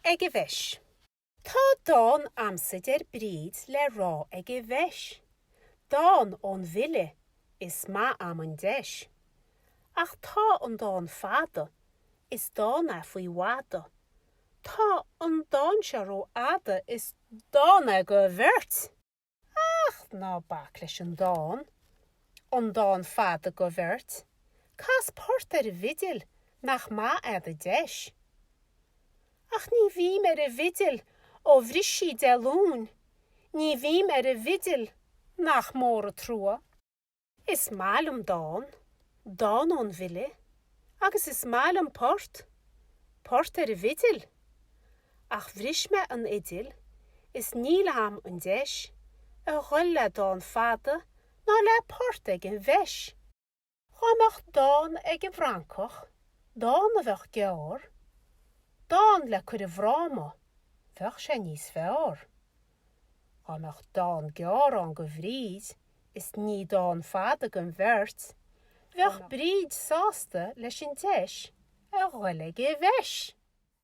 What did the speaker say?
Ag an bhFeis. Tá dán a'msa deir Bríd le rá ag an bhFeis. Dán ón bhfile, is maith a'm an deis. Ach tá an dán fada, is dán é faoi mhadadh. Tá an dán seo ró-fhada, is dán é go bheirt! Ach ná bac leis an dán, an dán fada go bheirt, cas port ar an bhfidil, nach maith a'd an deis. Ach ní bhím ar an bhfidil ó bhris sí Dé Luain, ní bhím ar an bhfidil, nach mór an trua. Is maith liom dán, dán ón bhfile, agus is maith liom port, port ar an bhfidil. Ach bhris mé an fhidil is níl a'm an deis a dhul le dán fada ná le port ag an bhfeis. Dhá mbeadh dán ag an bhFrancach, dán a bheadh gearr, dán le cur i bhfráma, bheadh sé níos fearr. Dhá mbeadh dán gearr ann go Bhríd is ní dán fada don bheirt, bheadh Bríd sásta leis an deis a dhul ag an bhfeis.